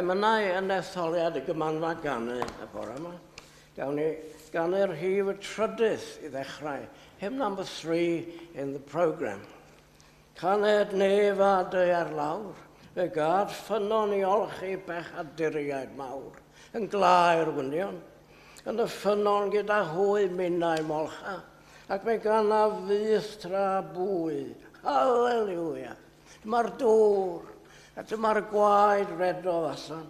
emynau yn etholiad y Gymanfa Ganu y bore yma. Gawn ni ganu'r rhif y trydydd i ddechrau, hymn number 3 in the programme. Caned nef a daear lawr, fe gad ffynnon i olchi bechaduriaid mawr, yn glaer wynion, yn y ffynnon gyda hwy minnau molcha, ac fe ganaf fyth tra bwy. Hallelujah! Dyma'r dŵr, a dyma'r gwaed redodd allan,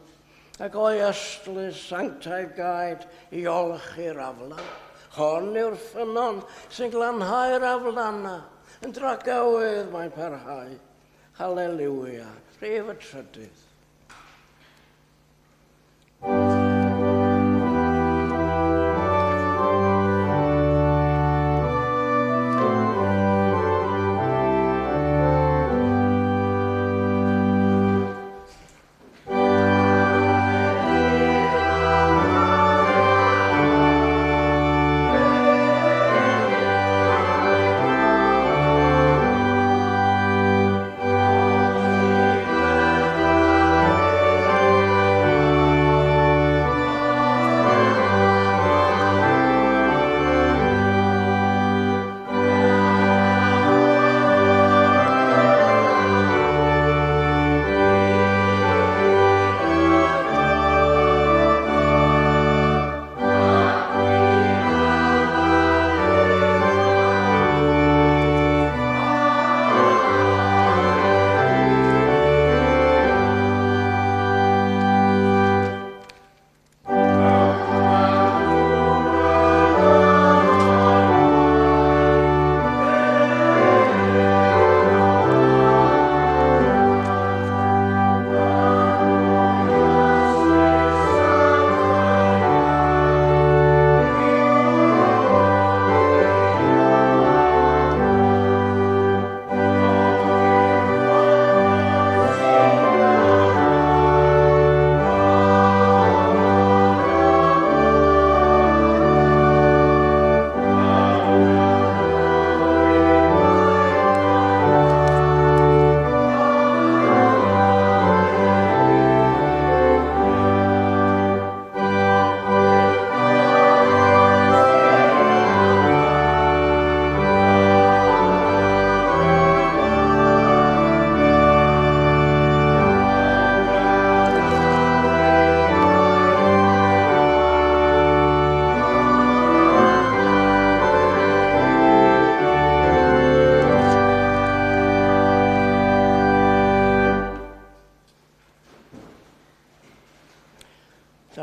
ac o'i ystlys sanctaidd gaed i olchi'r aflan. Hon yw'r ffynnon sy'n glanhau'r aflanna, yn dragawydd mae'n parhau. Hallelujah, rhif y trydydd.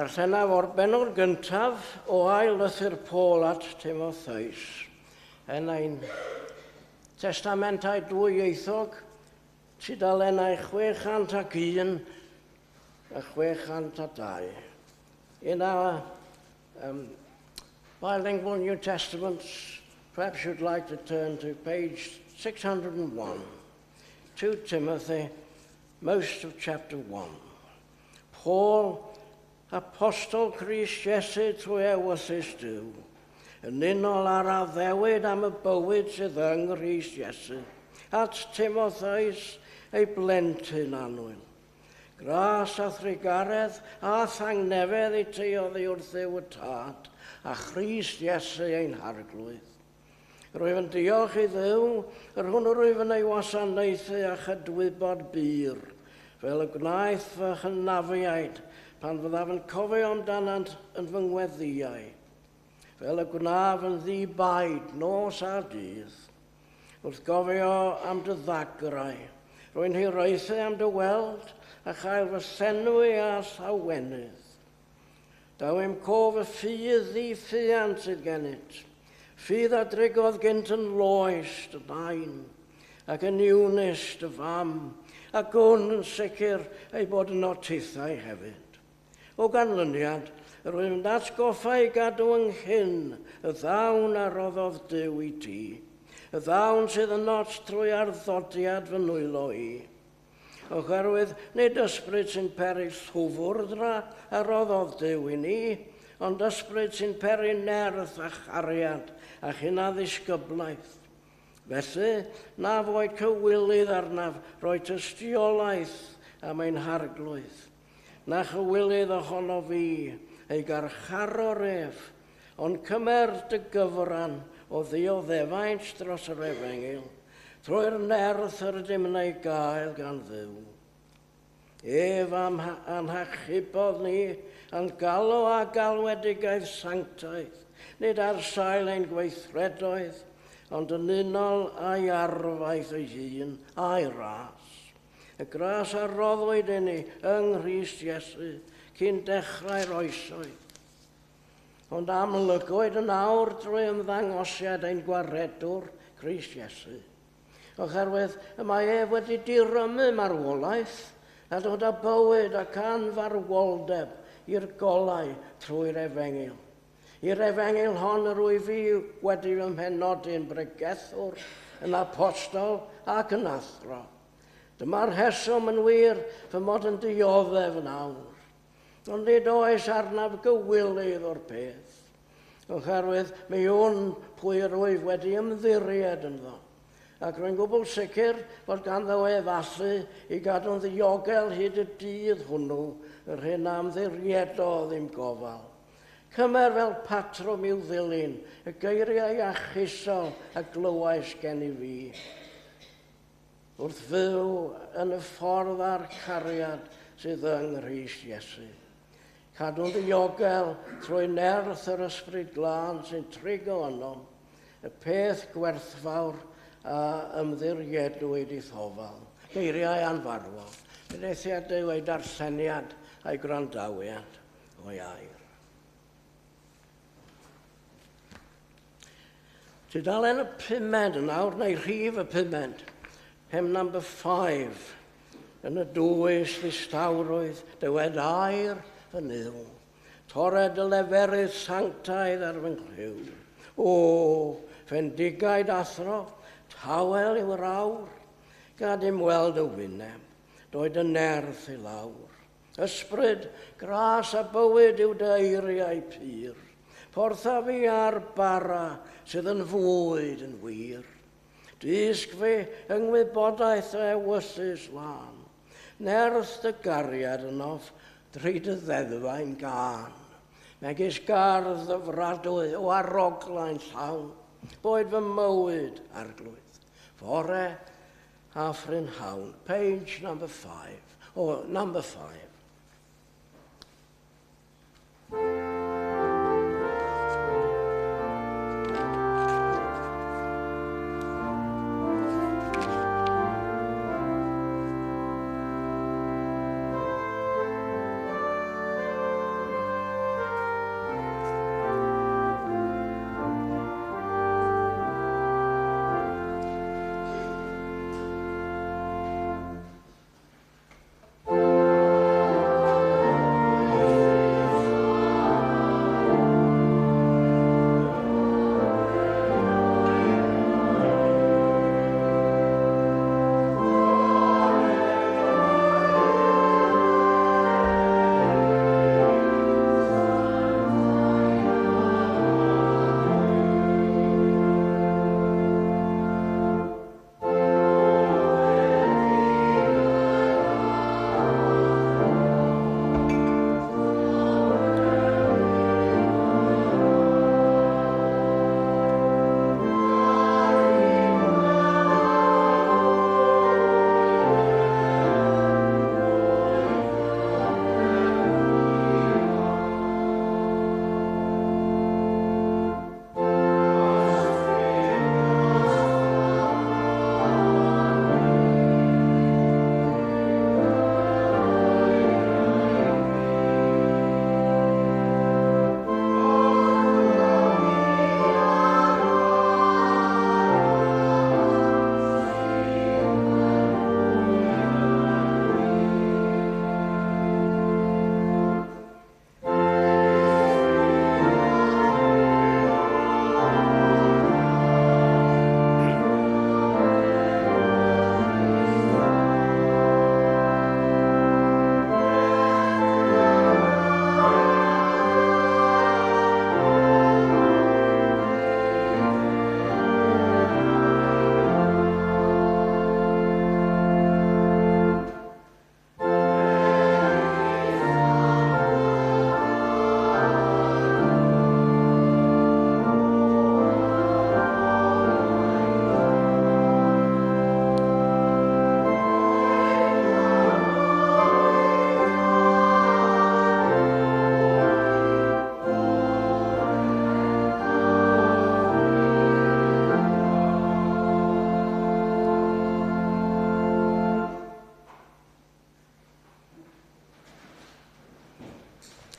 Darllenaf o'r bennod gyntaf o ail lythyr Paul at Timotheus yn ein Testamentau dwyieithog, tudalennau 601 a 602. In our bilingual New Testaments, perhaps you'd like to turn to page 601, 2 Timothy, most of chapter 1. Paul, Apostol Crist Iesu trwy ewyllys Duw, yn unol â'r addewid am y bywyd sydd yng Nghrist Iesu, at Timotheus ei blentyn annwyl. Gras a thrugaredd a thangnefedd i ti oddi wrth Dduw y Tad a Christ Iesu ein Harglwydd. Rwyf yn diolch i Dduw, yr hwn rwyf yn ei wasanaethu a chydwybod bur, fel y gwnaeth fy hynafiaid pan fyddaf yn cofio amdanant yn fy ngweddïau, fel y gwnaf yn ddi-baid nos a dydd, wrth gofio am dy ddagrau. Rwy'n hiraethu am dy weld a chael fy llenwi â llawenydd. Daw i'm cof y ffydd ddi-ffuant sydd gennyt, ffydd a drigodd gynt yn Lois dy nain, ac yn Eunice dy fam, a gwn yn sicr ei bod yn tithau hefyd. O ganlyniad, yr wyf yn atgoffa i gadw ynghyn y ddawn a roddodd Duw i ti, y ddawn sydd ynot trwy arddodiad fy nwylo i. Oherwydd nid ysbryd sy'n peri llwfwrdra a roddodd Duw i ni, ond ysbryd sy'n peri nerth a chariad a hunaddisgyblaeth. Felly, na foed cywilydd arnaf roi tystiolaeth am ein Harglwydd. Na chywilydd ohono fi, ei garcharor ef, ond cymer dy gyfran o ddioddefaint dros yr efengyl, trwy'r nerth yr ydym yn ei gael gan Dduw. Ef am a'n hachubodd ni, a'n galw a galwedigaeth sanctaidd, nid ar sail ein gweithredoedd, ond yn unol â'i arfaeth ei hun a'i ras. Y gras a roddwyd i ni yng Nghrist Iesu cyn dechrau'r oesoedd. Ond amlygwyd yn awr drwy ymddangosiad ein gwaredwr, Crist Iesu. Oherwydd y mae ef wedi dirymu marwolaeth a dod â bywyd ac anfarwoldeb i'r golau trwy'r efengyl. I'r efengyl hon yr wyf fi wedi fy mhenodi'n bregethwr, yn apostol ac yn athro. Dyma'r rheswm yn wir fy mod yn dioddef yn awr. Ond nid oes arnaf gywilydd o'r peth, oherwydd mi wn pwy yr wyf wedi ymddiried ynddo. Ac rwy'n gwbl sicr bod ganddo ef allu i gadw'n ddiogel hyd y dydd hwnnw yr hyn a ymddiriedodd i'm gofal. Cymer fel patrwm i'w ddilyn y geiriau iachusol a glywais gen i fi. Wrth fyw yn y ffordd a'r cariad sydd yng Nghrist Iesu. Cadw'n ddiogel trwy nerth yr Ysbryd Glân sy'n trigo ynom, y peth gwerthfawr a ymddiriedwyd i'th ofal. Geiriau anfarwol. Bendithiad Duw ei darlleniad a'i gwrandawiad o'i air. Tudalen y pumed yn awr, neu rhif y pumed, hymn number 5. Yn y dwys ddistawrwydd, dywed air fy Nuw. Torred dy leferydd sanctaidd ar fy nghlyw. O, fendigaid athro, tawel yw'r awr. Gad im weld y wyneb, doed y nerth i lawr. Ysbryd, gras a bywyd yw dy eiriau pur. Portha fi ar bara sydd yn fwyd yn wir. Dysg fi yng ngwybodaeth dy ewyllys lân. Nerth dy gariad ynof drwy dy ddeddfau'n gân. Megis gardd ddyfradwy o aroglau'n llawn. Boed fy mywyd, Arglwydd, fore a phrynhawn. Page number 5. Or number 5.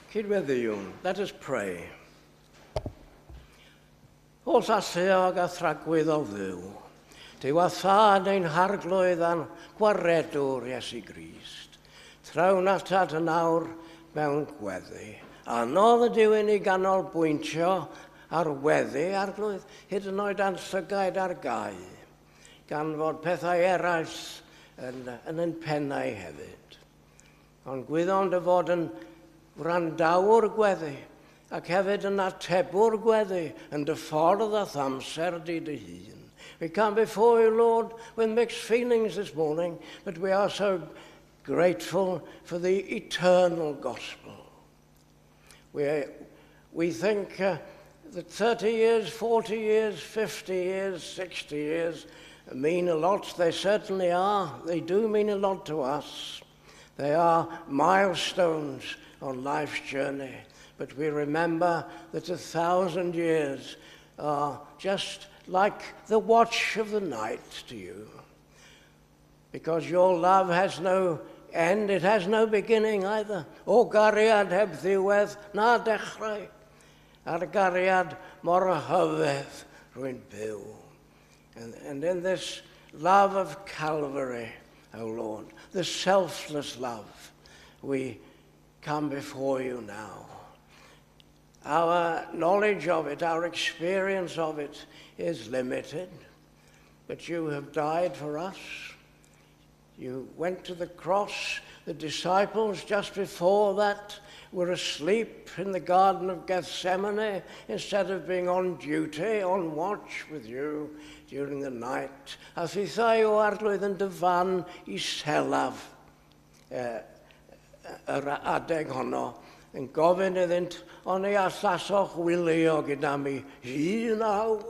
Cydweddïwn, let us pray. Holl alluog a thragwyddol Dduw, Duw a Thad ein Harglwydd a'n Gwaredwr Iesu Grist, trown atat yn awr mewn gweddi. Anodd ydyw i ni ganolbwyntio ar weddi, Arglwydd, hyd yn oed â'n llygaid ar gau, gan fod pethau eraill yn, yn ein pennau hefyd. Ond gwyddom dy fod yn wrandawr gweddi, ac hefyd yn atebwr gweddi yn dy ffordd a'th amser di dy hun. We come before you, Lord, with mixed feelings this morning, but we are so grateful for the eternal gospel. We think that 30 years, 40 years, 50 years, 60 years mean a lot. They certainly are. They do mean a lot to us. They are milestones on life's journey. But we remember that 1,000 years are just like the watch of the night to you. Because your love has no end, it has no beginning either. O gariad heb ddiwedd na dechrau. Ar gariad mor rhyfedd rwy'n byw. And in this love of Calvary, O Lord, the selfless love, we come before you now. Our knowledge of it, our experience of it is limited, but you have died for us. You went to the cross. The disciples just before that were asleep in the Garden of Gethsemane instead of being on duty, on watch with you during the night. A thithau o Arglwydd yn dy fan iselaf yr adeg honno yn gofyn iddynt, oni allasoch wylio gyda mi un awr.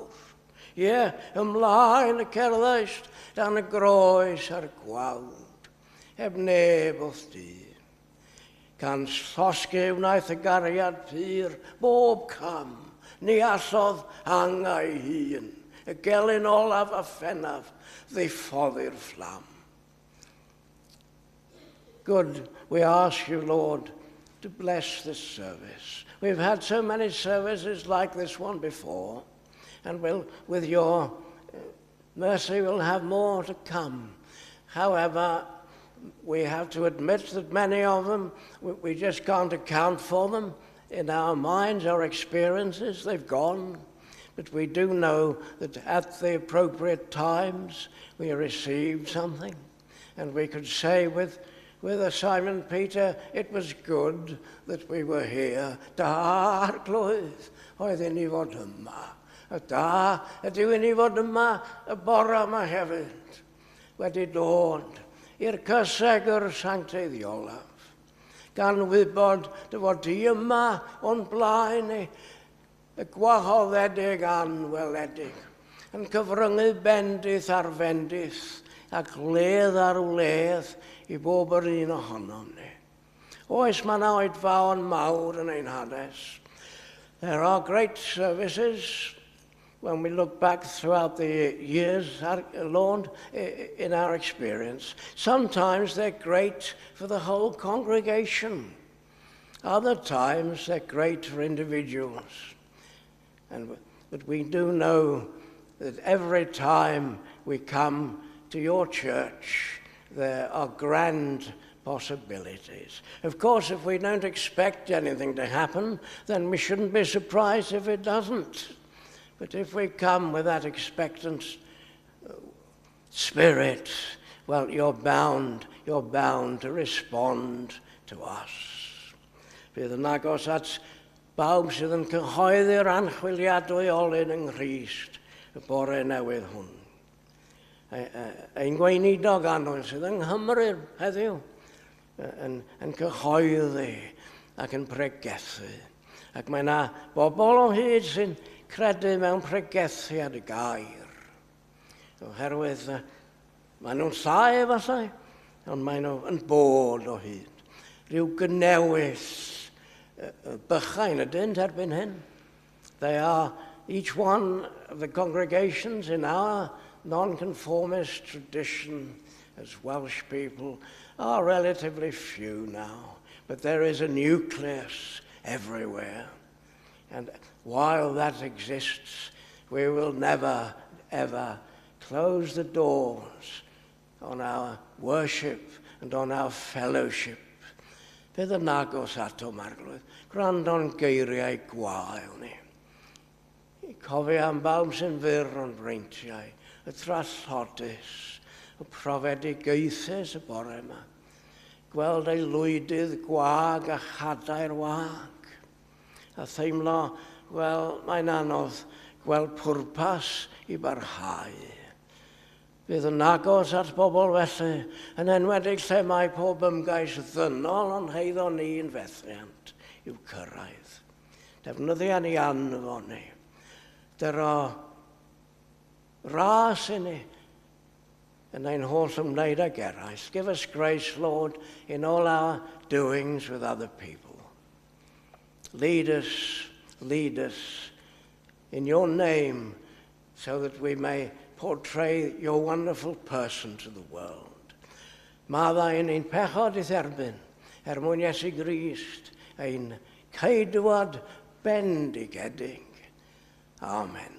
Ie, ymlaen y cerddaist dan y groes a'r gwawd, heb neb wrth di. Gan llosgi wnaeth y gariad pur bob cam, ni allodd angau hun, y gelyn olaf a phennaf ddiffoddi'r fflam. Good, we ask you, Lord, to bless this service. We've had so many services like this one before, and we'll, with your mercy, we'll have more to come. However, we have to admit that many of them, we just can't account for them in our minds, our experiences, they've gone. But we do know that at the appropriate times, we received something. And we could say with a Simon Peter, it was good that we were here. Da, Arglwydd, oedd i ni fod yma. A da ydyw i ni fod yma y bore yma hefyd. Wedi dod i'r cysegr sancteiddiolaf. Gan wybod dy fod di yma o'n blaen ni, y gwahoddedig anweledig, yn cyfryngu bendith ar fendith ac wledd ar wledd i bob yr un ohonom ni. Oes, mae yna oedfaon mawr yn ein hanes. There are great services when we look back throughout the years, Lord, in our experience. Sometimes they're great for the whole congregation. Other times they're great for individuals. But we do know that every time we come to your church, there are grand possibilities. Of course, if we don't expect anything to happen, then we shouldn't be surprised if it doesn't. But if we come with that expectant spirit, well, you're bound to respond to us. Bydd yn agos at bawb sydd yn cyhoeddi'r anchwiliadwy olud yng Nghrist y bore newydd hwn. Ein gweinidog annwyl sydd yng Nghymru heddiw yn cyhoeddi ac yn pregethu. Ac mae yna bobl o hyd sy'n credu mewn pregethiad y gair. Oherwydd maen nhw'n llai efallai, ond maen nhw yn bod o hyd. Rhyw gnewyll bychain ydynt erbyn hyn. They are each one of the congregations in our nonconformist tradition as Welsh people are relatively few now. But there is a nucleus. everywhere. And while that exists, we will never, ever close the doors on our worship and on our fellowship. Bydd yn agos atom, Arglwydd. Gwrando'n geiriau gwael ni. Cofio am bawb sy'n fyr o'n breintiau, y trallodus, y profedigaethus y bore yma. Gweld ei lwydydd gwag a chadair wag. A theimlo, wel, mae'n anodd gweld pwrpas i barhau. Bydd yn agos at bobl felly, yn enwedig lle mae pob ymgais ddynol o'n heiddo ni yn fethiant i'w cyrraedd. Defnyddia ni anfon ni. Dyro ras i ni yn ein holl ymwneud ag eraill. Give us grace, Lord, in all our doings with other people. Lead us, lead us in your name so that we may portray your wonderful person to the world. Maddau i ni'n pechod i'th erbyn, er mwyn Iesu Grist, ein ceidwad bendigedig. Amen.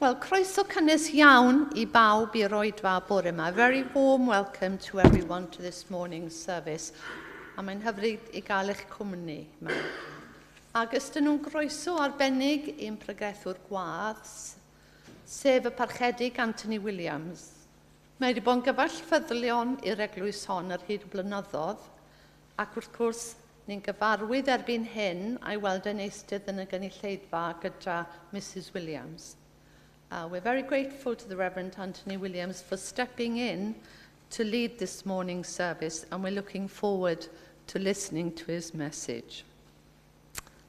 Wel, croeso cynnes iawn i bawb i'r oedfa bore yma. Very warm welcome to everyone to this morning's service. A mae'n hyfryd i gael eich cwmni yma. Ac ystyn nhw'n groeso arbennig i'n pregethwr gwadd, sef y parchedig Anthony Williams. Mae wedi bod yn gyfaill ffyddlion i'r eglwys hon ar hyd blynyddoedd, ac wrth gwrs ni'n gyfarwydd erbyn hyn a'i weld yn eistedd yn y gynulleidfa gyda Mrs Williams. We're very grateful to the Reverend Anthony Williams for stepping in to lead this morning's service, and we're looking forward to listening to his message.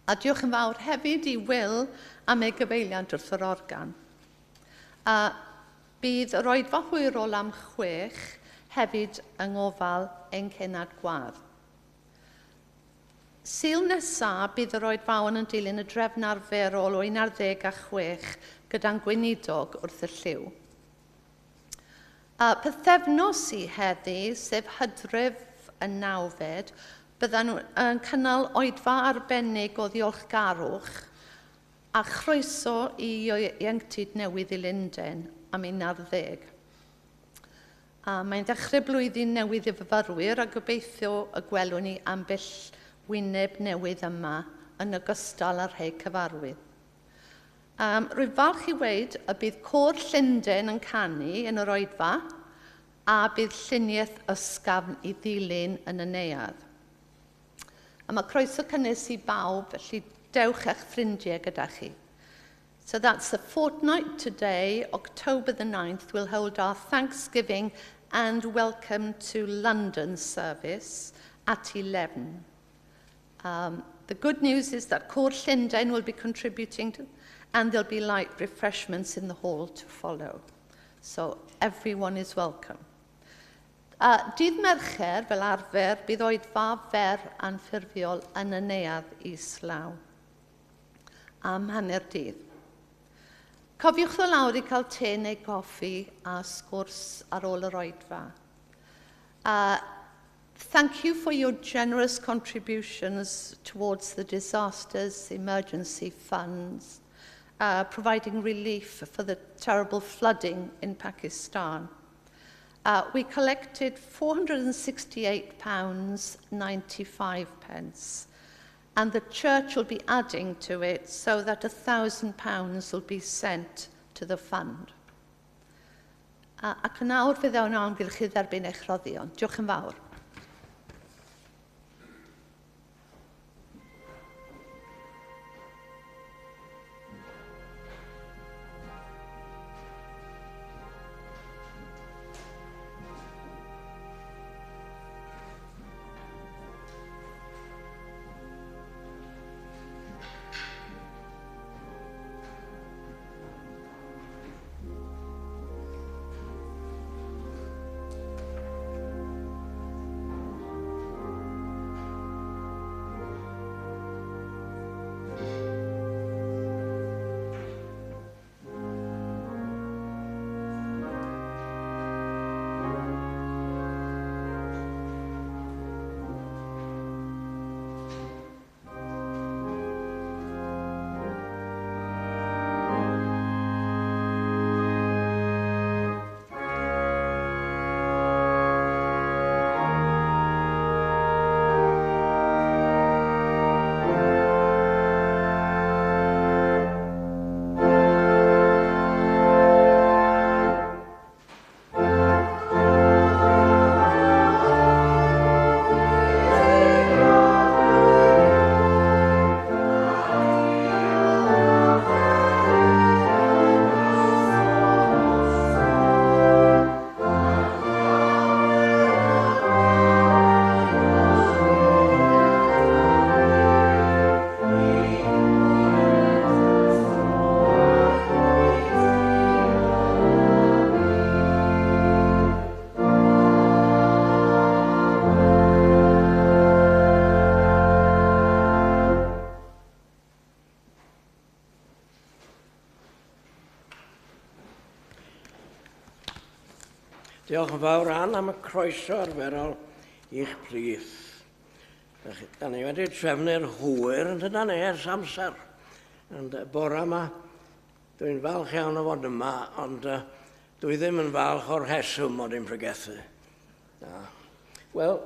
A diolch yn fawr hefyd i Will am ei gyfeiliant wrth yr organ. Bydd yr oedfa hwyrol am 6 hefyd yng ngofal ein cenad gwadd. Sul nesaf bydd yr oedfaon yn dilyn y drefn arferol o 16 gyda'n gweinidog wrth y llyw. Pythefnos i heddi, sef Hydref y 9fed, byddan nhw yn cynnal oedfa arbennig o ddiolchgarwch a chroeso i ieuenctid newydd i Lundain am 11. A mae'n ddechrau blwyddyn newydd i fyfyrwyr a gobeithio y gwelwn ni ambell wyneb newydd yma yn ogystal â'r rhai cyfarwydd. Rwy'n falch i weud y bydd Côr Llundain yn canu yn yr oedfa a bydd lluniaeth ysgafn i ddilyn yn y neuadd. A mae croeso cynnes i bawb, felly dewch eich ffrindiau gyda chi. So that's a fortnight today, October the 9th, we'll hold our Thanksgiving and Welcome to London service at 11. The good news is that Côr Llundain will be contributing to, and there'll be light refreshments in the hall to follow. So everyone is welcome. Dydd Mercher, fel arfer, bydd oedfa fer anffurfiol yn y neuadd islaw am hanner dydd. Cofiwch ddod lawr i cael te neu goffi a sgwrs ar ôl yr oedfa. Thank you for your generous contributions towards the disasters, emergency funds, providing relief for the terrible flooding in Pakistan. We collected £468.95, and the church will be adding to it so that £1,000 will be sent to the fund. Ac yn awr fe ddawn o amgylch i dderbyn eich rhoddion. Diolch yn fawr. Diolch yn fawr Ann am y croeso arferol i'ch plith. Da ni wedi trefnu'r hwyr yn dydan ers amser. Ond bore yma, dwi'n falch iawn o fod yma, ond dwi ddim yn falch o'r rheswm mod i'n pregethu. Wel,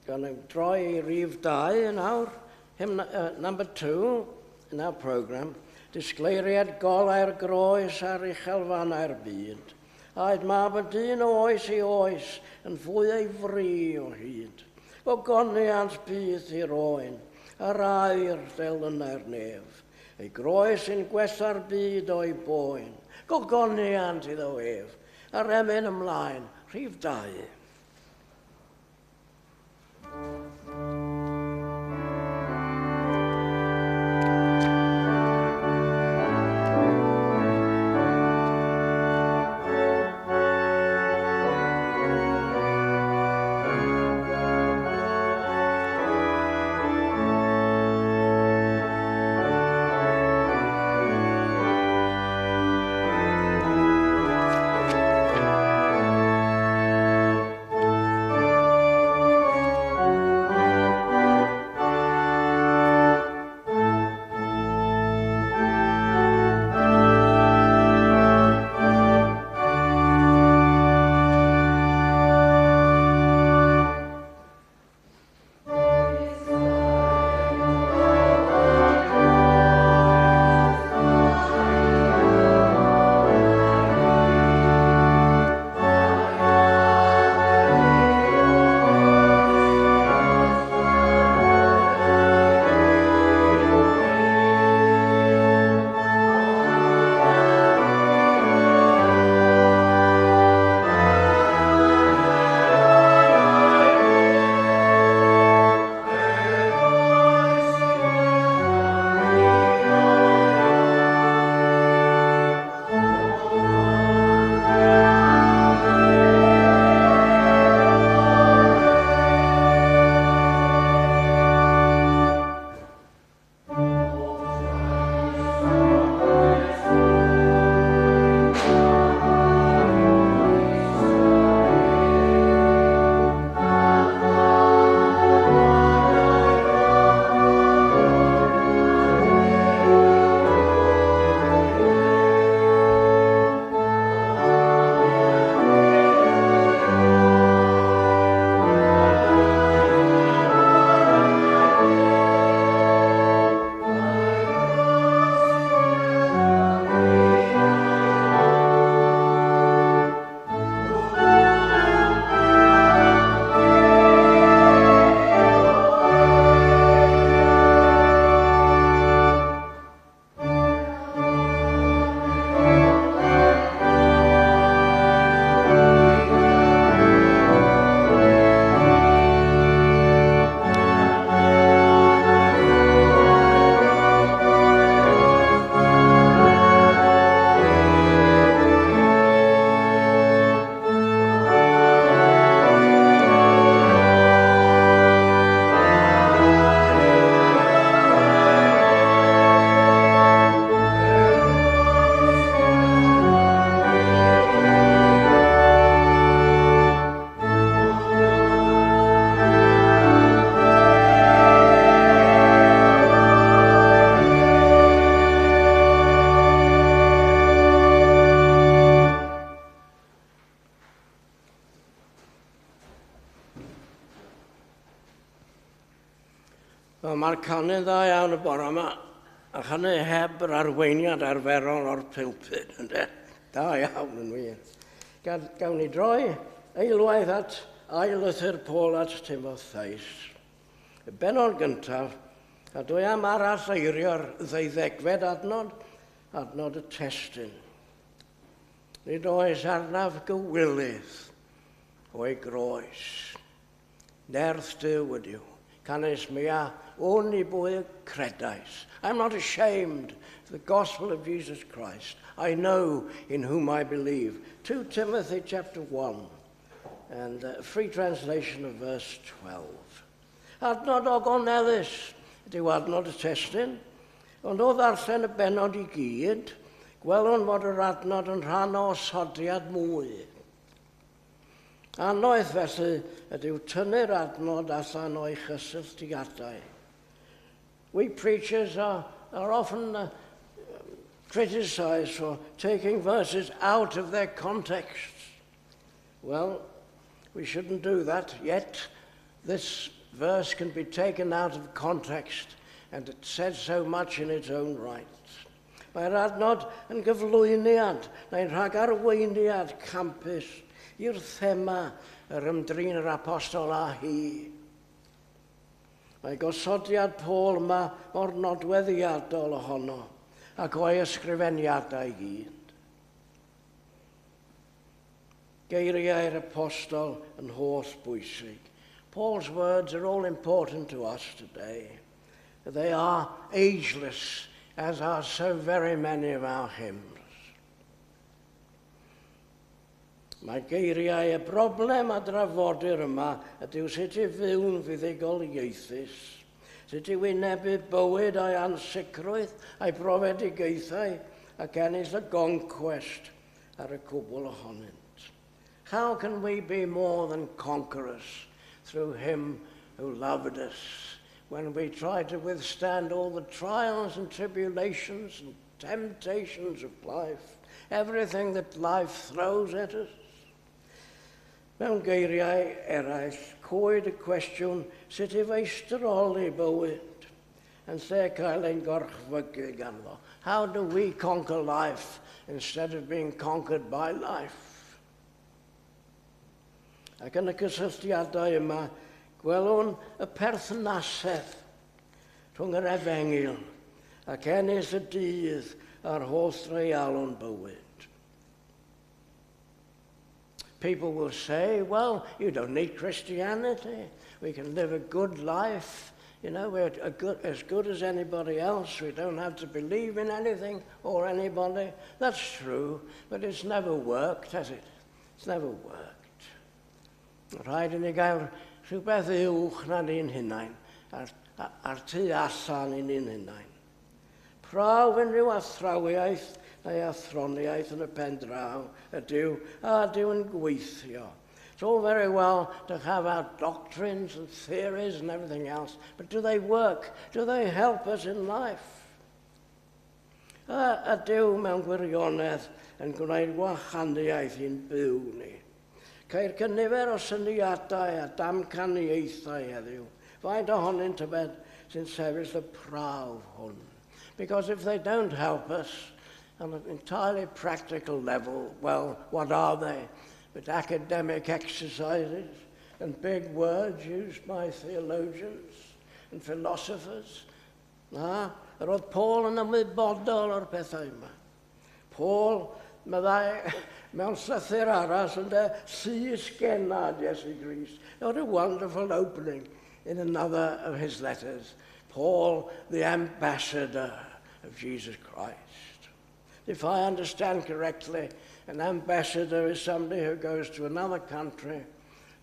gan i droi i rif 2 yn awr, hymn, number 2 in our programme, disgleiriad golau'r groes ar uchelfannau'r byd. Aed mab y dyn o oes i oes yn fwy ei fri o hyd. Gogoniant bydd i'r oen, a'r aur delynau'r nef. Ei groes yn gwella'r byd o'i boen. Gogoniant iddo ef, a'r emyn ymlaen, rhif 2. Wel, mae'r canu'n dda iawn y bore yma, a hynny heb yr arweiniad arferol o'r pulpud, ynde? Da iawn yn wir. Gawn ni droi eilwaith at ail lythyr Paul at Timotheus. Y bennod gyntaf, a dwi am arall eirio'r ddeuddegfed adnod, adnod y testun. Nid oes arnaf gywilydd o'i groes. Nerth Duw ydyw. Canys mi a wn i bwy y credais. I'm not ashamed of the gospel of Jesus Christ. I know in whom I believe. 2 Timothy chapter 1 and a free translation of verse 12. Adnod ogoneddus ydyw adnod y testun, ond o ddarllen y bennod i gyd, gwelwn fod yr adnod yn rhan o osodiad mwy. Annoeth felly ydyw tynnu'r adnod allan o'i chysylltiadau. We preachers are often criticised for taking verses out of their contexts. Well, we shouldn't do that, yet this verse can be taken out of context and it says so much in its own right. Mae'r adnod yn gyflwyniad neu'n rhagarweiniad campus i'r thema yr ymdrin yr apostol â hi. Mae gosodiad Paul yma mor nodweddiadol ohono ac o'i ysgrifeniadau i gyd. Geiriau'r apostol yn holl bwysig. Paul's words are all important to us today. They are ageless, as are so very many of our hymns. Mae geiriau y broblem a drafodir yma ydyw sut i fyw'n fuddugoliaethus, sut i wynebu bywyd a'i ansicrwydd a'i brofedigaethau ac ennill y goncwest ar y cwbl ohonynt. How can we be more than conquerors through him who loved us when we try to withstand all the trials and tribulations and temptations of life, everything that life throws at us? Mewn geiriau eraill, cwyd y cwestiwn sut i feistroli bywyd yn lle cael ein gorchfygu ganddo. How do we conquer life instead of being conquered by life? Ac yn y cysylltiadau yma, gwelwn y perthnasedd rhwng yr efengyl ac ennill y dydd a'r holl dreialon bywyd. People will say, well, you don't need Christianity. We can live a good life. We're as good as anybody else. We don't have to believe in anything or anybody. That's true, but it's never worked, has it? It's never worked. Rhaid i ni gael rhywbeth uwch na ni'n hunain, a'r tu allan i ni'n hunain. Prawf unrhyw athrawiaeth neu athroniaeth yn y pen draw ydyw, a ydyw yn gweithio. It's all very well to have our doctrines and theories and everything else, but do they work? Do they help us in life? A ydyw mewn gwirionedd yn gwneud gwahaniaeth i'n byw ni? Ceir cynifer o syniadau a damcaniaethau heddiw. Faint ohonynt tybed sy'n sefyll y prawf hwn? Because if they don't help us on an entirely practical level, well, what are they but academic exercises and big words used by theologians and philosophers? Na, yr oedd Paul yn ymwybodol o'r pethau yma. Paul, meddai, mewn llythyr arall, ynde, llys gennad Iesu Grist. What a wonderful opening in another of his letters. Paul, the ambassador of Jesus Christ. If I understand correctly, an ambassador is somebody who goes to another country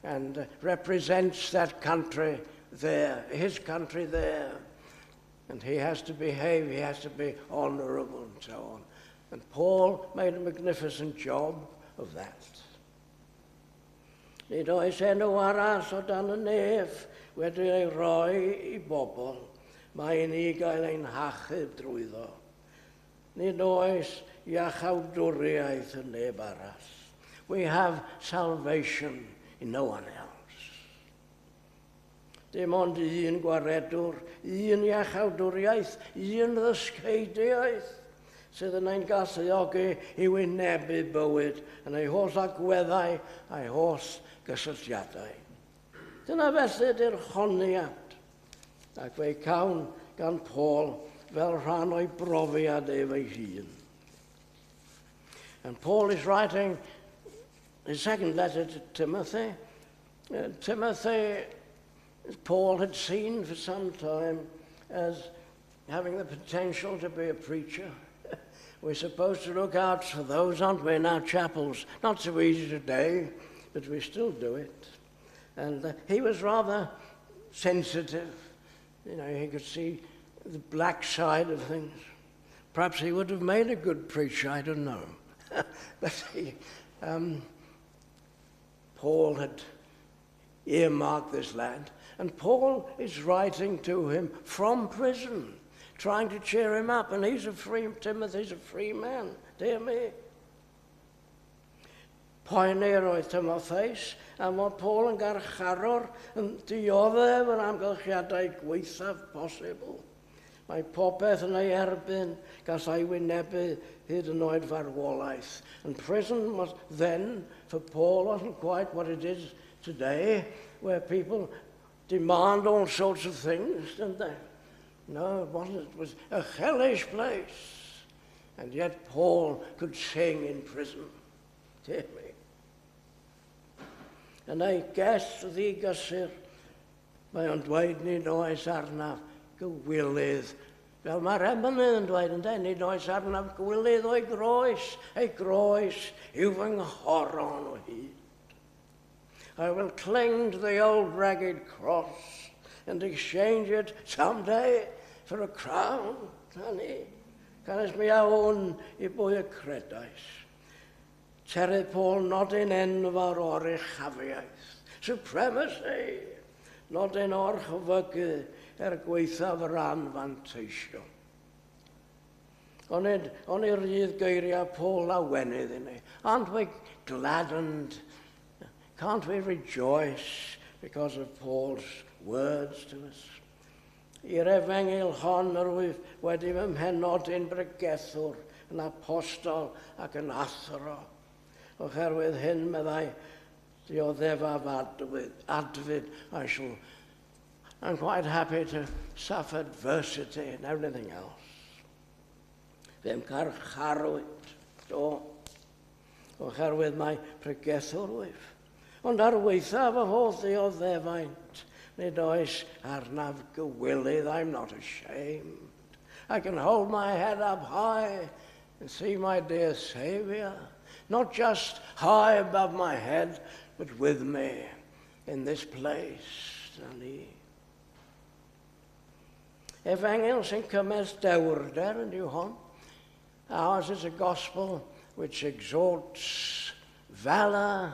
and represents that country there, his country there. And he has to behave, he has to be honorable and so on. And Paul made a magnificent job of that. Nid oes enw arall o dan y nef wedi ei roi i bobl. Mae i ni gael ein hachub drwyddo. Nid oes iachawdwriaeth yn neb arall. We have salvation in no one else. Dim ond un gwaredwr, un iachawdwriaeth, un ddysgeidiaeth sydd yn ein galluogi i wynebu bywyd yn ei holl agweddau a'i holl gysylltiadau. Dyna felly ydy'r honiad, ac fe'i cawn gan Paul fel rhan o'i brofiad ef ei hun. And Paul is writing his second letter to Timothy. Timothy, Paul had seen for some time as having the potential to be a preacher. We're supposed to look out for those, aren't we, in our chapels? Not so easy today, but we still do it. And he was rather sensitive. You know, he could see the black side of things. Perhaps he would have made a good preacher, I don't know. But Paul had earmarked this lad. And Paul is writing to him from prison, trying to cheer him up. And Timothy's a free man, dear me. Poenir oedd Timotheus am fod Paul yn garcharor yn dioddef yr amgylchiadau gwaethaf posibl. Mae popeth yn ei erbyn, gallai wynebu hyd yn oed farwolaeth. And prison was then, for Paul, wasn't quite what it is today, where people demand all sorts of things, don't they? No, it wasn't. It was a hellish place. And yet Paul could sing in prison. Dear me. Yn ei gell ddigysur, mae o'n dweud nid oes arnaf gywilydd. Fel mae'r emynydd yn dweud, ynde, nid oes arnaf gywilydd o'i groes, ei groes yw fy nghoron o hyd. I will cling to the old ragged cross and exchange it someday for a crown. Na ni. Canys mi a wn i bwy y credais. Tyry Paul nodyn enfawr o'r uchafiaeth. Supremacy. Nodyn orchfygu er gwaethaf yr anfanteision. Onid, oni rydd geiriau Paul lawenydd i ni. Aren't we gladdened? Can't we rejoice because of Paul's words to us? I'r efengyl hon yr wyf wedi fy mhenodi'n bregethwr, yn apostol ac yn athro. Oherwydd hyn, meddai, dioddefaf adfyd, I'm quite happy to suffer adversity and everything else. Fe'm carcharwyd, do, oherwydd mai pregethwr wyf. Ond ar waethaf y holl ddioddefaint, nid oes arnaf gywilydd, I'm not ashamed. I can hold my head up high and see my dear Saviour, not just high above my head, but with me in this place. Na ni. Efengyl sy'n cymell dewrder yn yw hon. Ours is a gospel which exhorts valour.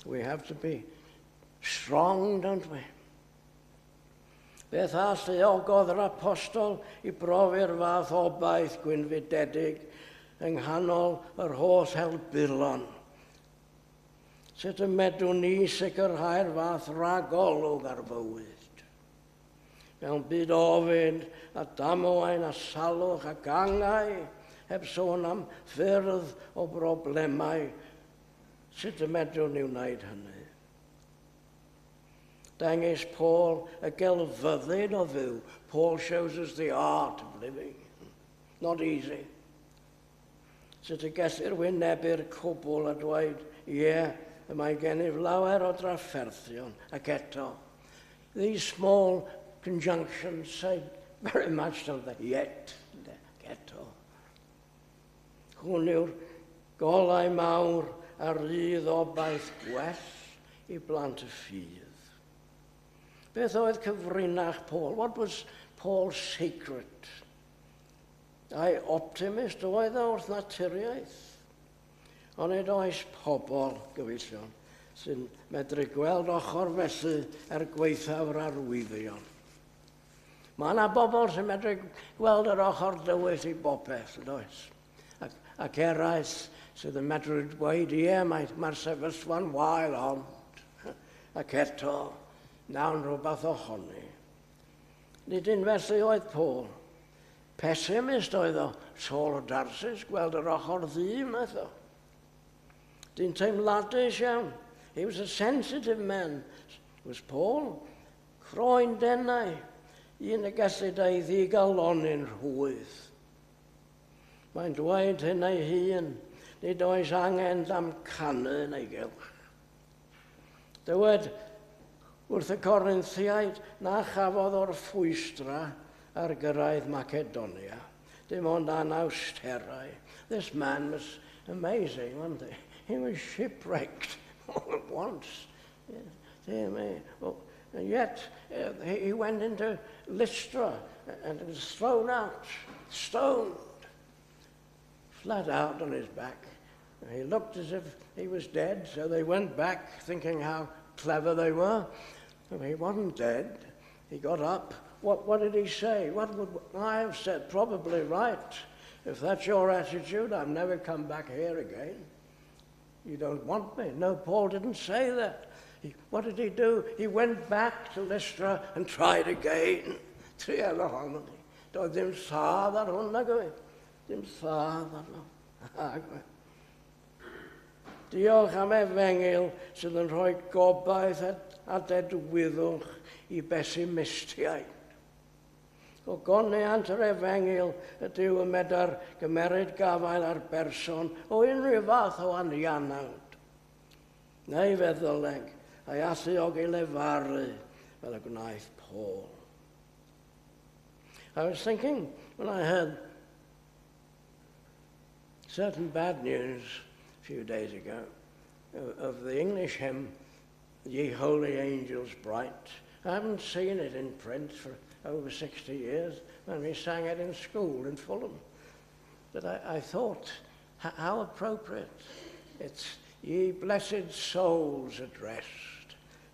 We have to be strong, don't we? Beth alluogodd yr apostol i brofi'r fath obaith gwynfydedig yng nghanol yr holl helbulon? Sut y medrwn ni sicrhau'r fath ragolwg ar fywyd? Mewn byd ofid a damwain a salwch ac angau, heb sôn am ffyrdd o broblemau, sut y medrwn ni wneud hynny? Dengys Paul y gelfyddyd o fyw. Paul shows us the art of living. Not easy. Sut y gellir wynebu'r cwbl a dweud, ie, y mae gennyf lawer o drafferthion, ac eto. These small conjunctions say very much, don't they? Yet, ac eto. Hwn yw'r golau mawr a rydd obaith gwell i blant y ffydd. Beth oedd cyfrinach Paul? What was Paul's secret? Ai optimist oedd o wrth naturiaeth? Onid oes pobl, gyfeillion, sy'n medru gweld ochr felly er gwaethaf yr arwyddion? Mae yna bobl sy'n medru gweld yr ochr dywyll i bopeth, yn oes? Ac eraill sydd yn medru dweud, ie, mae'r sefyllfa'n wael ond, ac eto, Nawn rhywbeth ohoni. Nid un felly oedd Paul. Pessimist oedd o, Saul o Darsus, gweld yr ochr ddu wnaeth o. Dyn teimladus iawn. He was a sensitive man, was Paul. Croen denau, un y gellid ei ddigalonni'n rhwydd. Mae'n dweud hyn ei hun, nid oes angen damcanu yn ei gylch. Dywed wrth y Corinthiaid na chafodd o'r ffwystra ar gyrraedd Macedonia, dim ond anawsterau. This man was amazing, wasn't he? He was shipwrecked all at once. Dear me. Well, and yet he went into Lystra and was thrown out, stoned, flat out on his back. And he looked as if he was dead, so they went back thinking how clever they were. And he wasn't dead. He got up. What did he say? What would I have said? Probably right. If that's your attitude, I've never come back here again. You don't want me. No, Paul didn't say that. What did he do? He went back to Lystra and tried again. Trial ohono ni. Doedd ddim lladd ar hwn, nag oedd? Dim lladd arno. Diolch am efengyl sydd yn rhoi gobaith a dedwyddwch i bessimistiaid. Gogoniant yr efengyl ydyw y medar gymeryd gafael ar berson o unrhyw fath o anianawd neu feddyleg a'i alluogi lefaru fel y gwnaeth Paul. I was thinking when I heard certain bad news a few days ago of the English hymn, Ye Holy Angels Bright. I haven't seen it in print for over 60 years when we sang it in school in Fulham. But I thought, how appropriate. It's ye blessed souls at rest,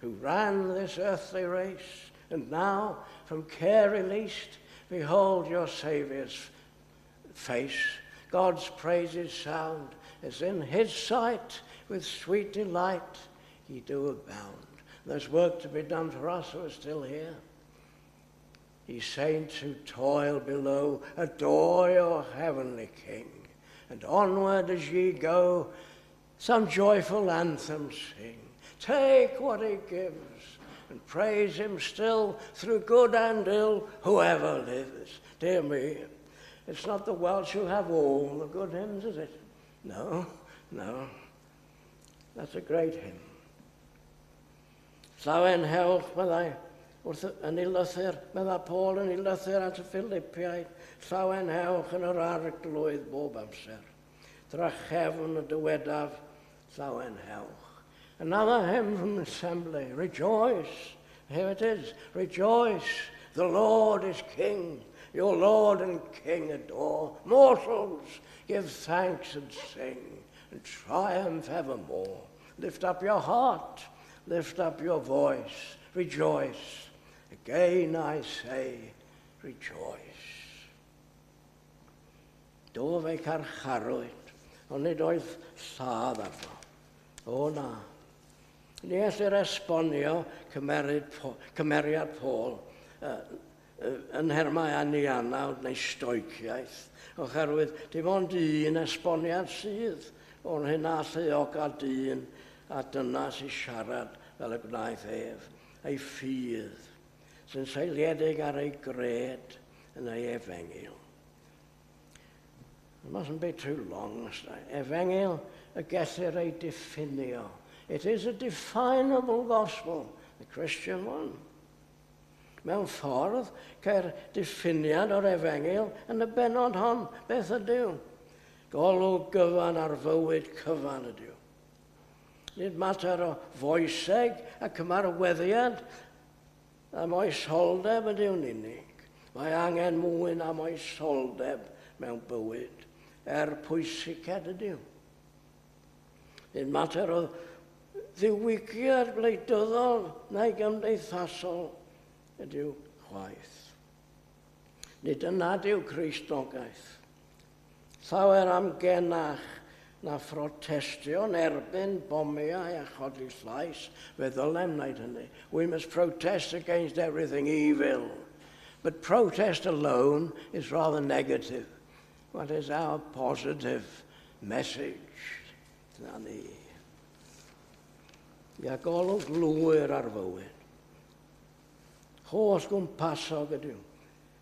who ran this earthly race, and now from care released, behold your Saviour's face. God's praises sound, as in his sight, with sweet delight, ye do abound. There's work to be done for us who are still here. Ye saints who toil below, adore your heavenly King, and onward as ye go, some joyful anthem sing. Take what he gives and praise him still through good and ill, whoever lives. Dear me, it's not the Welsh who have all the good hymns, is it? No, no. That's a great hymn. Llawenhewch, meddai, wrth yn ei lythyr, meddai Paul yn ei lythyr at y Philippiaid, llawenhewch yn yr arglwydd bob amser. Drachefn y dywedaf, llawenhewch. Another hymn from the assembly, rejoice. Here it is, rejoice, the Lord is King. Your Lord and King adore. Mortals, give thanks and sing, and triumph evermore. Lift up your heart, lift up your voice, rejoice. Again I say, rejoice. Do fe carcharwyd, ond nid oedd lladd arno. O na. Ni ellir esbonio cymeriad Paul yn nhermau anianawd neu stoiciaeth, oherwydd dim ond un esboniad sydd o'r hyn alluog a dyn a dynas i siarad fel y gwnaeth ef, ei ffydd, sy'n seiliedig ar ei gred yn ei efengyl. It mustn't be too long. Efengyl y gellir ei diffinio. It is a definable gospel, the Christian one. Mewn ffordd, ceir diffiniad o'r efengyl yn y bennod hon. Beth ydyw? Golwg gyfan ar fywyd cyfan ydyw. Nid mater o foeseg ac ymarweddiad a moesoldeb ydyw'n unig. Mae angen mwy na moesoldeb mewn bywyd, er pwysiced ydyw. Nid mater o ddiwygiad gwleidyddol neu gymdeithasol ydyw chwaith. Nid yna ydyw Cristnogaeth. Llawer amgenach na phrotestio yn erbyn bomiau a chodi llais. Fe ddylem wneud hynny. We must protest against everything evil. But protest alone is rather negative. What is our positive message? Dyna ni. Ia golwg lwyr ar fywyd. Holl gwmpasog ydyw,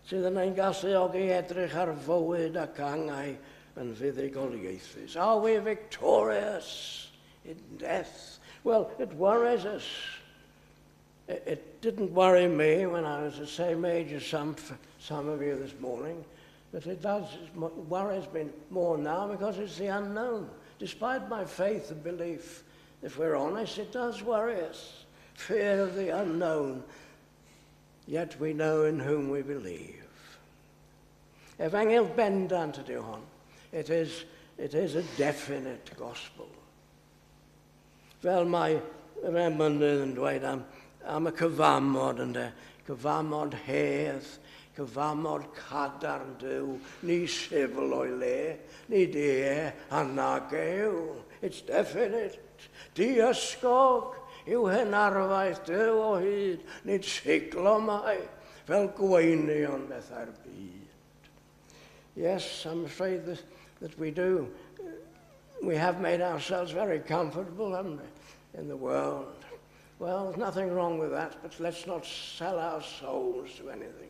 sydd yn ein galluogi edrych ar fywyd ac angau yn fuddugoliaethus. Are we victorious in death? Well, it worries us. It didn't worry me when I was the same age as some of you this morning, but it worries me more now because it's the unknown. Despite my faith and belief, if we're honest, it does worry us. Fear of the unknown. Yet we know in whom we believe. Efengyl bendant ydyw hon. It is a definite gospel. Fel mae yr emynydd yn dweud am y cyfamod ynde, cyfamod hedd, cyfamod cadarn Duw, ni syfl o'i le, nid ie a nag yw. It's definite. Diysgog yw hen arfaeth Duw o hyd, nid siglo mae fel gweinion bethau'r byd. Yes, I'm afraid that we do. We have made ourselves very comfortable, haven't we, in the world. Well, there's nothing wrong with that, but let's not sell our souls to anything.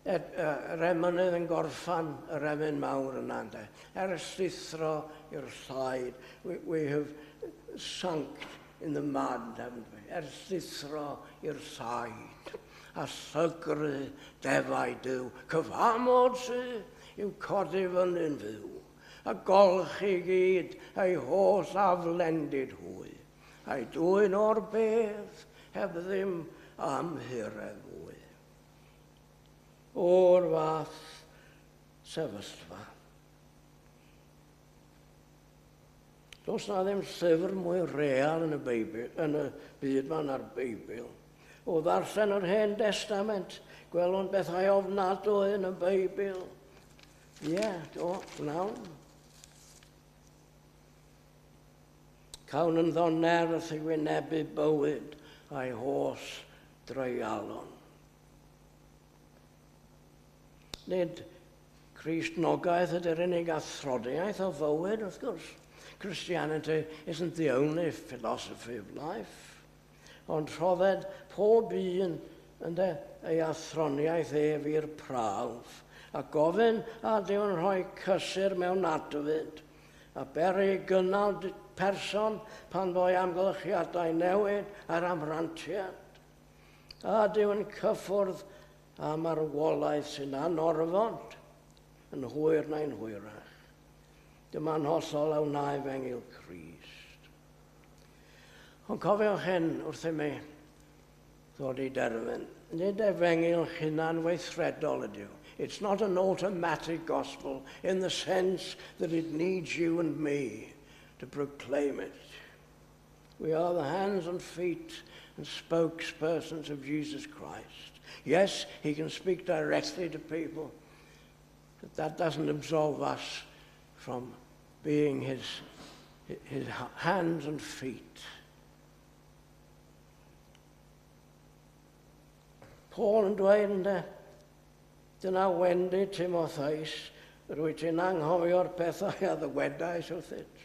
Yr emynydd yn gorffan yr emyn mawr yna, ynde. Ers llithro i'r llaid, we have sunk in the mud, haven't we? Ers llithro i'r llaid. A llygru defaid Duw. Cyfamod sydd i'w codi fyny'n fyw. A golchi gyd ei holl aflendid hwy. A'i dwyn o'r bedd heb ddim amhuredd fwy. O'r fath sefyllfa. Does na ddim llyfr mwy real yn y Beibl, yn y byd 'ma na'r Beibl. O ddarllen yr Hen Testament, gwelwn bethau ofnadwy yn y Beibl. Ie, yeah, do, gwnawn. Cawn ynddo nerth i wynebu bywyd a'i holl dreialon. Nid Cristnogaeth ydy'r unig athroniaeth o fywyd, wrth gwrs. Christianity isn't the only philosophy of life. Ond rhodded pob un ynde, ei athroniaeth ef i'r prawf, a gofyn a ydyw'n rhoi cysur mewn adfyd, a beri gynnal person pan fo'i amgylchiadau newid ar amrantiad. A ydyw'n cyffwrdd â marwolaeth sy'n anorfod yn hwyr neu'n hwyrach. Dyma'n hollol a wna efengyl Crist. Ond cofiwch hyn wrth i mi ddod i derfyn. Nid efengyl hunan weithredol ydyw. It's not an automatic gospel in the sense that it needs you and me to proclaim it. We are the hands and feet and spokespersons of Jesus Christ. Yes, he can speak directly to people, but that doesn't absolve us from being his hands and feet. Paul yn dweud ynde, dyna wendid Timotheus, rwyt ti'n anghofio'r pethau a ddywedais wrthyt,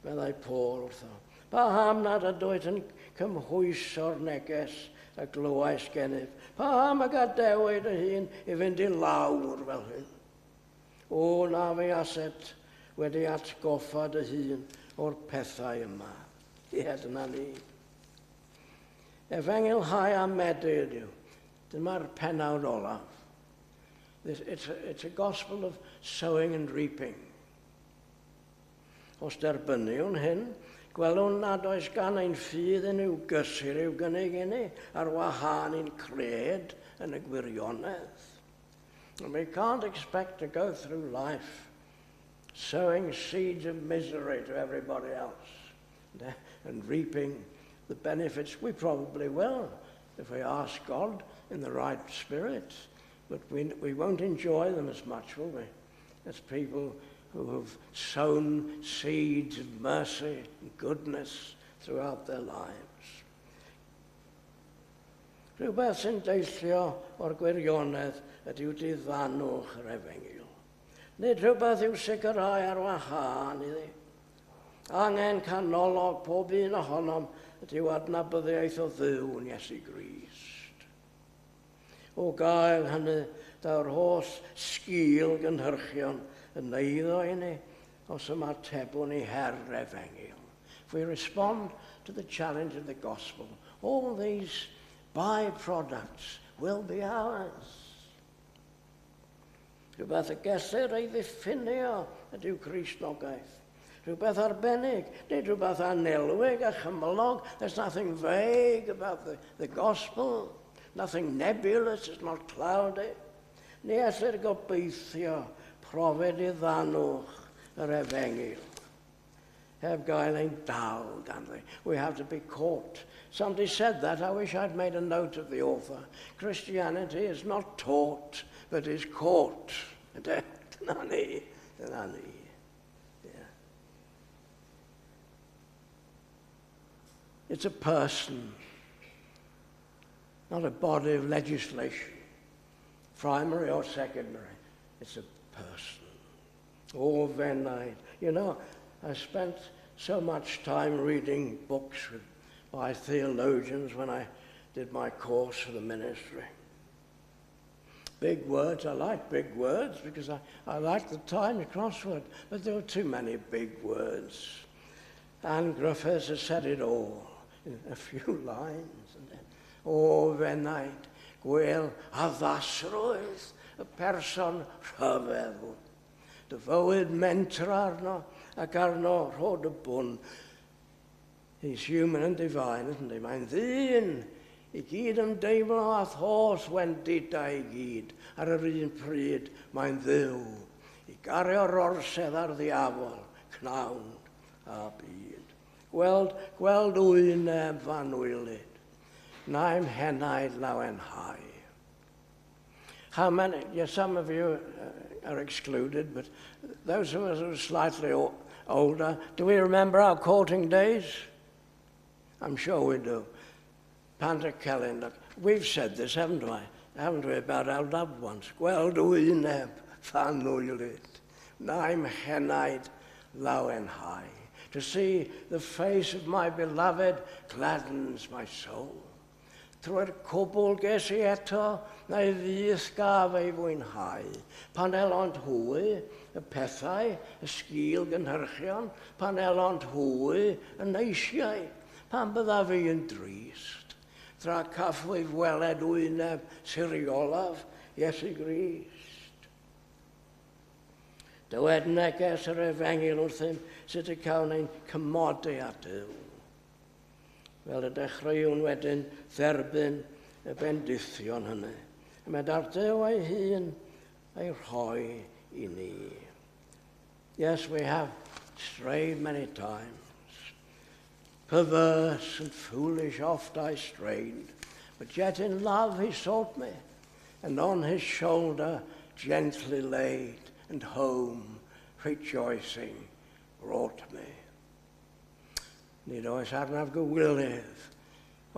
meddai Paul wrtho. Paham nad ydwyt yn cymhwyso'r neges a glywais gennyf? Paham y gadewid dy hun i fynd i lawr fel hyn? O, na fuaset wedi atgoffa dy hun o'r pethau yma. Ie, dyna ni. Efengyl hau a medi ydyw. Dyma'r penawd olaf. It's a gospel of sowing and reaping. Os derbyniwn hyn, gwelwn nad oes gan ein ffydd unrhyw gysur i'w gynnig i ni ar wahân i'n cred yn y gwirionedd. And we can't expect to go through life sowing seeds of misery to everybody else and reaping the benefits. We probably will if we ask God in the right spirit, but we won't enjoy them as much, will we, as people who have sown seeds of mercy and goodness throughout their lives. Rhywbeth sy'n deillio o'r gwirionedd ydyw diddanwch yr efengyl. Nid rhywbeth i'w sicrhau ar wahân iddi. Angen canolog pob un ohonom ydyw adnabyddiaeth o Dduw yn Iesu Grist. O gael hynny, daw'r holl sgil gynhyrchion yn eiddo i ni os ymatebwn i her efengyl. If we respond to the challenge of the gospel, all these byproducts will be ours. Rhywbeth y gellir ei ddiffinio ydyw Cristnogaeth. Rhywbeth arbennig, nid rhywbeth annelwig a chymylog. There's nothing vague about the gospel. Nothing nebulous, it's not cloudy. Ni ellir gobeithio profi diddanwch yr efengyl heb gael ein dal ganddi. We have to be caught. Somebody said that. I wish I'd made a note of the author. Christianity is not taught, but is caught. Dyna ni. Dyna ni. Yeah. It's a person, not a body of legislation, primary or secondary. It's a person. O f'enaid. I spent so much time reading books by theologians when I did my course for the ministry. Big words, I like big words because I like the Times crossword, but there were too many big words. Ann Griffiths has said it all in a few lines. And then, O f'enaid, gwel addasrwydd y person rhyfedd hwn. Dy fywyd mentra arno ac arno rhod y bwn. He's human and divine, isn't he? Mae'n ddyn i gyd ymdeimlo â'th holl wendidau i gyd. Ar yr un pryd mae'n Dduw i gario'r orsedd ar ddiafol, cnawd a byd. Gweld wyneb f'anwylyd, nai'm henaid lawenhau. How many, yes, some of you are excluded, but those of us who are slightly older, do we remember our courting days? I'm sure we do. Pantycelyn, look, we've said this, haven't we? Haven't we, about our loved ones? Gweld wyneb f'anwylyd, nai'm henaid lawenhau. To see the face of my beloved gladdens my soul. Trwy'r cwbl ges i eto, na'i fyth gaf ei fwynhau. Pan elont hwy, y pethau, y sgil gynhyrchion, pan elont hwy, y neisiau, pan byddaf fi yn drist. Tra caffwyf weled wyneb siriolaf Iesu Grist. Dywed neges yr efengyl wrthym sut y cawn ein cymodi â Duw. Fel y dechreuwn wedyn dderbyn y bendithion hynny. A mae dar Duw ei hun ei rhoi i ni. Yes, we have strayed many times. Perverse and foolish oft I strayed, but yet in love he sought me, and on his shoulder gently laid, and home rejoicing brought me. Nid oes arnaf gywilydd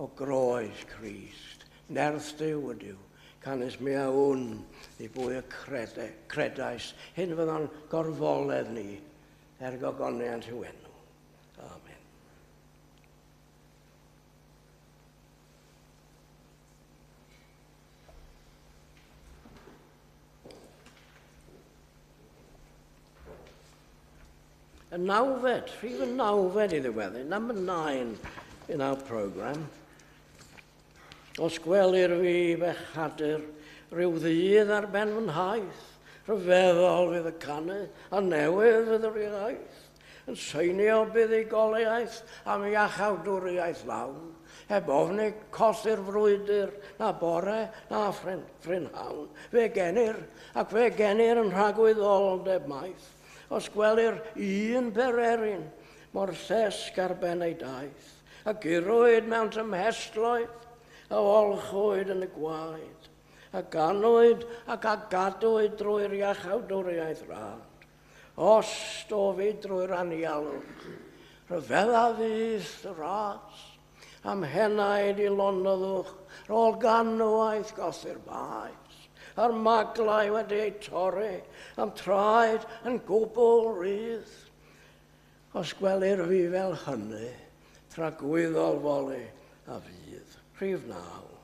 o groes Crist. Nerth Duw ydyw, canys mi a wn i bwy y credais. Hyn fyddo'n gorfoledd ni er gogoniant i'w enw. Amen. Y nawfed, rhif y nawfed i ddiweddu, number 9 in our programme. Os gwelir fi fechadur rhyw ddydd ar ben fy nhaith, rhyfeddol fydd y canu, a newydd fydd yr iaith, yn seinio buddugoliaeth am iachawdwriaeth lawn, heb ofni colli'r frwydr, na bore, na phrynhawn. Fe genir, ac fe genir yn rhagwyddoldeb maith, os gwelir un pererin mor llesg ar ben ei daith, a gyrwyd mewn tymhestloedd, a olchwyd yn y gwaed, a ganwyd ac a gadwyd drwy'r iachawdwriaeth rad. Os dofi drwy'r anialwch, rhyfedda fydd y ras, am henaid i lonyddwch, rôl ganwaith gosur maes, a'r maglau wedi eu torri, am traed yn gwbl rydd. Os gwelir fi fel hynny, tragwyddol foli a fydd. Rhif 9.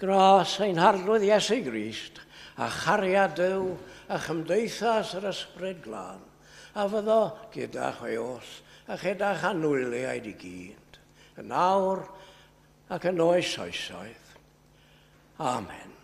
Gras ein Harglwydd Iesu Grist, a chariad Duw, a chymdeithas yr Ysbryd Glân, a fyddo gyda chwi oll, a chyda'ch anwyliaid i gyd, yn awr ac yn oes oesoedd. Amen.